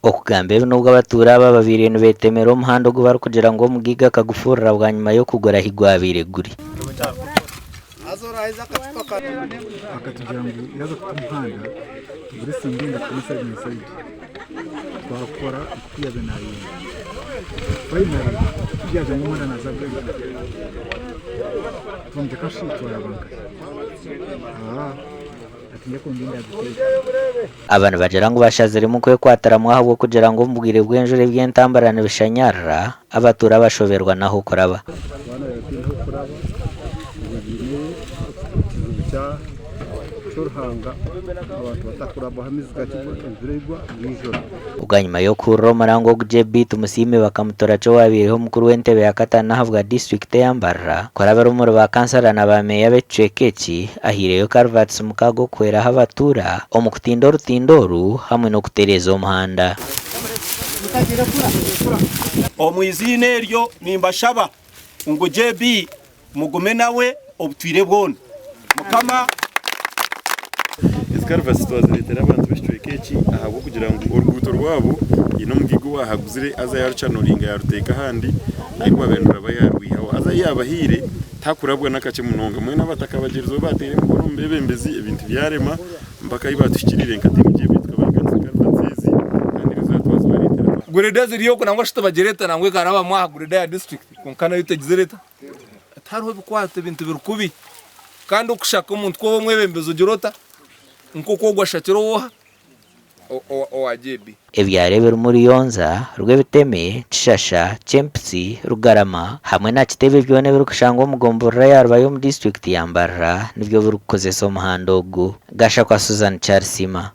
Okugamba ebi nobwo abatuura aba babaire nibetemera omuhanda ogu barikugira ngu omugaiga akagufurira bwanyima y'okugura ahi gwabaire guri. Akatugira ngu yaaza kuta omuhanda tugure singenge tuteme side na side twakora oku yaabaire naayenda. Finally ku yaagira ngu omuhanda naaza kuguta twamuteeka shi twaraba nkahi? Aah ati nyowe ku ndi ndaguteeka. Aba nibagira ngu bashaziremu kwekwatiramu ahabw'okugira ngu omu bwire bw'enjura eby'entambura nibishanyarara, abatuura bashoberwa n'ah'okuraba. Abaana bataine ah'okuraba obwo baine ekizibu ky'oruhanga abantu batakurabwaho amaizi gakigwa enjura egwa bwijura. Bwanyima y'okuhurira omuranga ogu JB Tumusiime bakamutora ki owabaireho omukuru w'entebe ya kataano ahabwa disiturikiti eya Mbarara kurabira omuri ba kansara na ba meeya b'ekicweka eki ahaireyo karuvatisi mukaaga okuhweraho abatuura omu kutinda orutindo oru hamwe n'okutereeza omuhanda. Omu iziina eryo nimbashaba ngu JB Mugume nawe obutwire bwona. Mukama. Ezi karivasi twazireetera abantu b'ekicweka eki ahabw'okugira ngu oruguuto rwabo haine omugaiga owaahaguzire haza yaarucanoringa yaaruteeka ahandi ahu rwabaire niruraba yaarwihaho haza ahu yaabahaire tihakurabwa n'akakye munonga. Mbwenu abataka bagyerizeho baateera emikono omu beebembezi ebintu byarema mpaka ahu baatuhikiriire nka tiimu JB tukabahiganisa karivasi ezi kandi eriizooba twazibareetera. Gureda ziri okwo nangwa shi tibagireeta nangwa ekarabamu aha gureda ya disiturikiti kwonka nayo tegizire eta. Tihariho bikwato ebintu biri kubi kandi okushaka omuntu ku oba omwebembezi ogira ota nk'oku ogwo ashakire ow'oha? Owa JB. Ebyaro ebirimu Ruyonza, Rwebiteme, Kishasha, Kyempitsi, Rugarama hamwe na Kitebe byona ebirikushangwa omu gomborora ya Rubaya omu disiturikiti ya Mbarara nibyo birikukozesa omuhanda ogu. Gashakwa Susan Kyarisiima.